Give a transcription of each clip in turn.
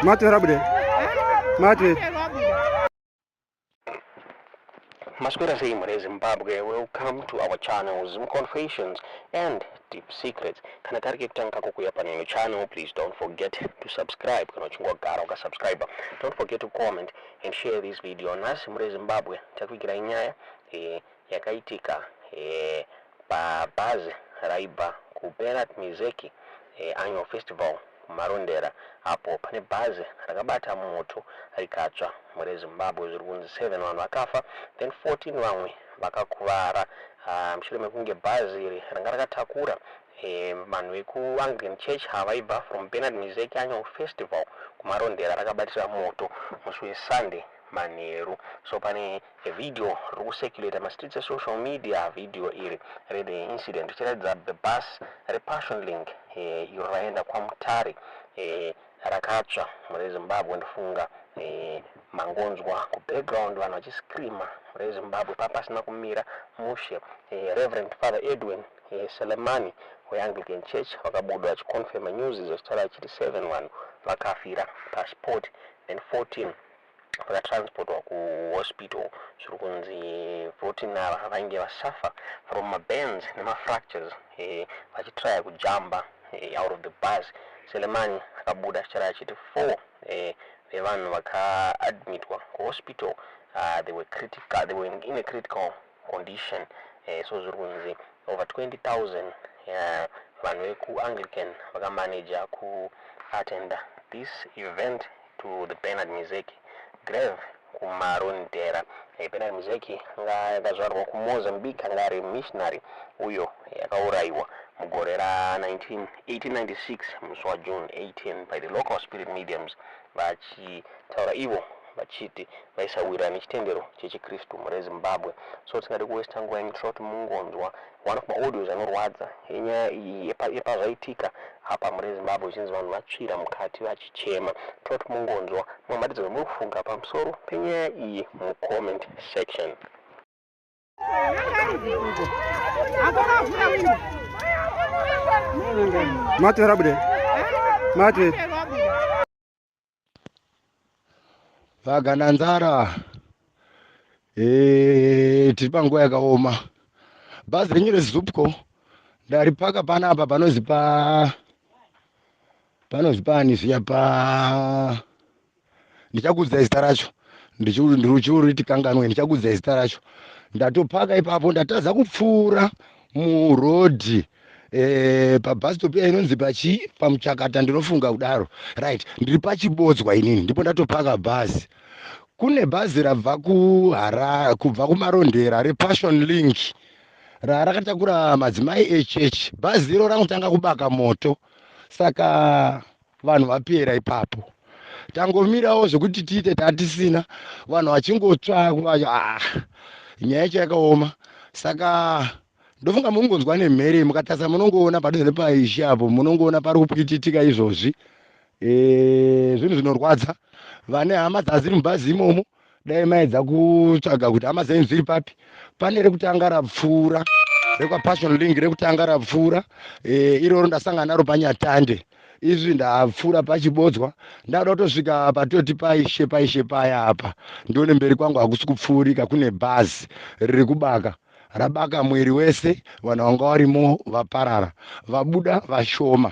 Matwe rabude. Matwe. Maswera sei mhuri yeZimbabwe, welcome to our channel Zim Confessions and Deep Secrets. Kana kari kekutanga kako kuuya pane ino channel, please don't forget to subscribe. Kana uchinge wagara ukasubscribe, don't forget to comment and share this video. Nhasi mhuri yeZimbabwe takuigirai nyaya yakaitika pabhazi raibva kuBernard Mizeki Annual Festival kuMarondera apo pane bhazi rakabata moto rikatsva mhuri yeZimbabwe. Zviri kunzi 7 vanhu vakafa then 14 vamwe vakakuvara mushure mekunge bhazi iri ranga rakatakura vanhu vekuAnglican Church vaibva from Bernard Mizeki Annual Festival kuMarondera rakabatira moto musi weSunday manheru. So pane video riri kucirculata mastreets esocial media, video iri rethe incident richiratidza the bus rePassion Link iro raenda kwaMutare rakatsva mhuri yeZimbabwe. Ndifunga mangonzwa kubackground vanhu vachiscreama mhuri yeZimbabwe papasina kumira mushe. Reverend Father Edwin Selemani weAnglican Church vakabuda vachiconfirma news vachitaura vachiti 7 vanhu vakafira paspot, then 14 vakatransportwa kuhospital. Zviri kunzi 14 ava vainge vasuffer from maburns nemafractures vachitrya kujamba out of the bus. Selemani akabuda achitaura achiti 4 vevanhu vakaadmitwa kuhospital, they were in a critical condition. So zviri kunzi over 20,000 vanhu vekuAnglican vakamanaja kuattenda this event to the Bernard Mizeki grave kuMarondera. Bernard Mizeki anga akazvarwa kuMozambique, anga ari missionary uyo akaurayiwa mugore ra1896 musi waJune 18 by the local spirit mediums, vachitaura ivo vachiti vaisawirira nechitendero chechiKristu mure Zimbabwe. So tingade kuwesta nguva yenyu, toda kuti mungonzwa one of maaudios anorwadza enyaya iyi yepazvaitika apa mure Zimbabwe, zvichinzi vanhu vatsvira mukati vachichema. Toda kuti mungonzwa mamatidzo zvamuri kufunga pamusoro penyaya iyi mucomment section. Matwe rabude. Matwe. Vagananzara, tiri panguva yakaoma. Bhazi renyu reZupco ndaripaka panapa panozi pa panozi pani zviya pa, ndichakuudzai zita racho, ndichiuri tikanganwe, ndichakuudzai zita racho. Ndatopaka ipapo, ndatadza kupfuura murodhi pabus stop iya inonzi pachii, paMuchakata ndinofunga kudaro. Right, ndiri paChibodzwa inini, ndipo ndatopaka bhazi. Kune bhazi rabva kuHarare, kubva kuMarondera, rePassion Link rarakatakura madzimai echechi. Bhazi iro rangotanga kubaka moto, saka vanhu vapera ipapo. Tangomirawo zvekuti tiite tatisina, vanhu vachingotsva. Ah, nyaya yacho yakaoma. Saka ndofunga mungonzwa nemhere, mukatarisa munongoona padhuze nepaishe apo, munongoona pari kupwititika izvozvi. Zvinhu zvinorwadza. Vane hama dzaziri mubhazi imomo, dai maedza kutsvaga kuti hama dzenyu dziri papi. Pane rekutanga rapfuura rekwaPassion Link, rekutanga rapfuura iroro ndasangana naro paNyatande. Izvi ndapfuura paChibodzwa, ndada kutosvika patoti paishe paishe paya apa, ndione mberi kwangu hakusi kupfuurika, kune bhazi riri kubaka, rabaka mwiri wese. Vanhu vanga varimo vaparara, vabuda vashoma.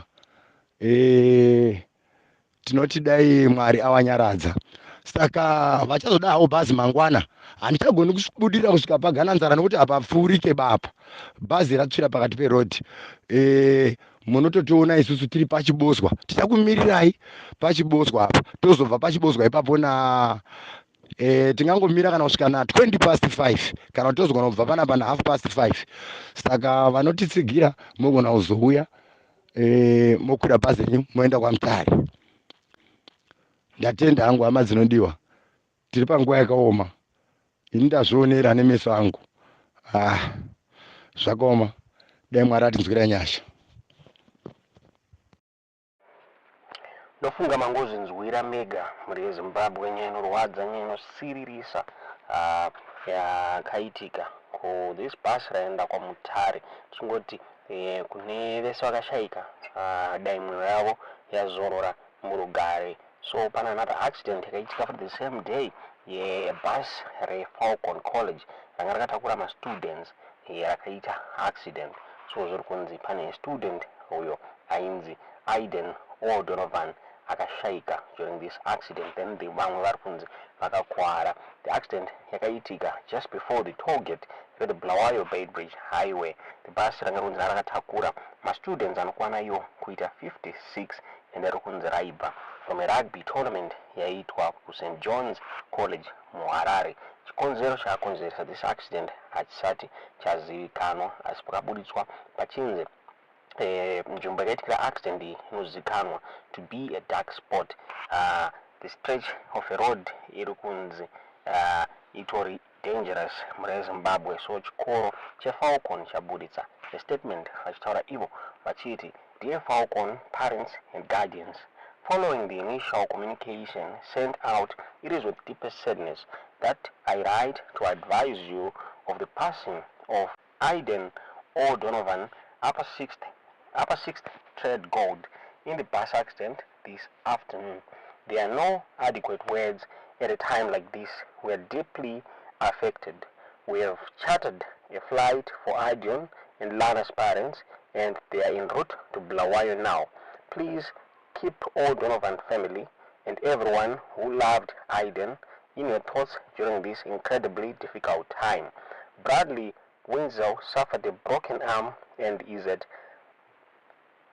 Tinoti dai Mwari awanyaradza. Saka vachazoda havo bhazi mangwana. Handichagoni kubudirira kusvika paGananzara nekuti hapapfuurike bapa, bhazi ratsvira pakati perodhi. Munototiona isusu tiri paChibozwa, tichakumirirai paChibozwa apa. Tozobva paChibozwa ipapo na tingangomira kana kusvika na 20 past 5, kana kuti tozogona kubva panapa na half past 5. Saka vanotitsigira mogona kuzouya, mokwira bhazi renyu moenda kwaMutare. Ndatenda hangu, hama dzinodiwa. Tiri panguva yakaoma, ini ndazvionera nemeso angu. Ah, zvakaoma, dai Mwari atinzwira nyasha. Ndofunga mangozvinzwira mega mhuri yeZimbabwe, nyaya inorwadza, nyaya inosiririsa yakaitika ku this bus raenda kwaMutare. Tichingoti Kune vese vakashayika, dai mwoyo yavo yazorora murugare. So pane another accident yakaitika for the same day yebus reFalcon College ranga rakatakura mastudents, rakaita accident. So zviri kunzi pane student uyo ainzi Aiden O'Donovan akashayika during this accident, then the vamwe vari kunzi vakakwara. The accident yakaitika just before the toll gate rethe Bulawayo Beitbridge highway. The bus ranga rikunzi rakatakura mastudents anokwana iwo kuita 56, ende riri kunzi raibva from a rugby tournament yaiitwa kuSt John's College muHarare. Chikonzero chakakonzeresa this accident hachisati chazivikanwa, asi pakabuditswa pachinzi nzvimbo yakaitikira accident iyi inozivikanwa to be a dark spot. The stretch of a road iri kunzi itori dangerous mure Zimbabwe. So chikoro cheFalcon chabuditsa a statement vachitaura ivo vachiti, "Dear Falcon parents and guardians, following the initial communication sent out, it is with deepest sadness that I write to advise you of the passing of Aiden O'Donovan, upper sixth trade gold, in the bus accident this afternoon. There are no adequate words at a time like this. We are deeply affected. We have chartered a flight for Aiden and Lana's parents, and they are en route to Bulawayo now. Please keep O'Donovan family and everyone who loved Aiden in your thoughts during this incredibly difficult time. Bradley Windsor suffered a broken arm and is at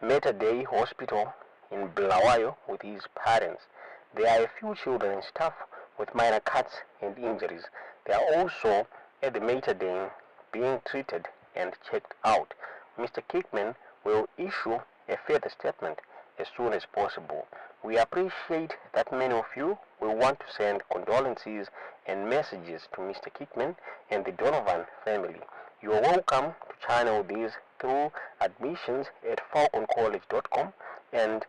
Mater Dei Hospital in Bulawayo with his parents. There are a few children and staff with minor cuts and injuries. They are also at the Mater Dei being treated and checked out. Mr. Kickman will issue a further statement as soon as possible. We appreciate that many of you will want to send condolences and messages to Mr. Kickman and the Donovan family. You are welcome to channel these through admissions@falconcollege.com and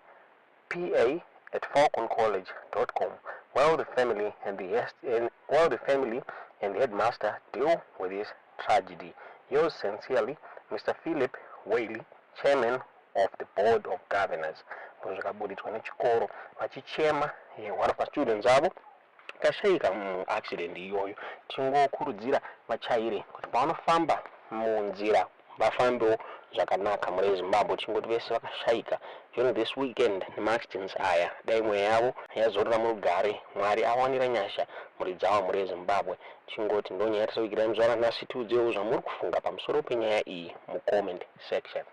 pa@falconcollege.com while the family and the headmaster deal with this tragedy. Yours sincerely, Mr. Philip Whaley, Chairman of the Board of Governors." Zvakabuditswa nechikoro vachichema one of students avo akashayika muaccident iyoyo. Tingokurudzira vachairi kuti pavanofamba munzira vafambewo zvakanaka mure Zimbabwe. Tingoti vese vakashayika during this weekend nemaaccidents aya, dai mweya yavo yazorora murugare, Mwari awanira nyasha mhuri dzavo mure Zimbabwe. Chingoti ndonyaya tasavigirai muzuva ranhasi. Tiudzewo zvamuri kufunga pamusoro penyaya iyi mucomment section.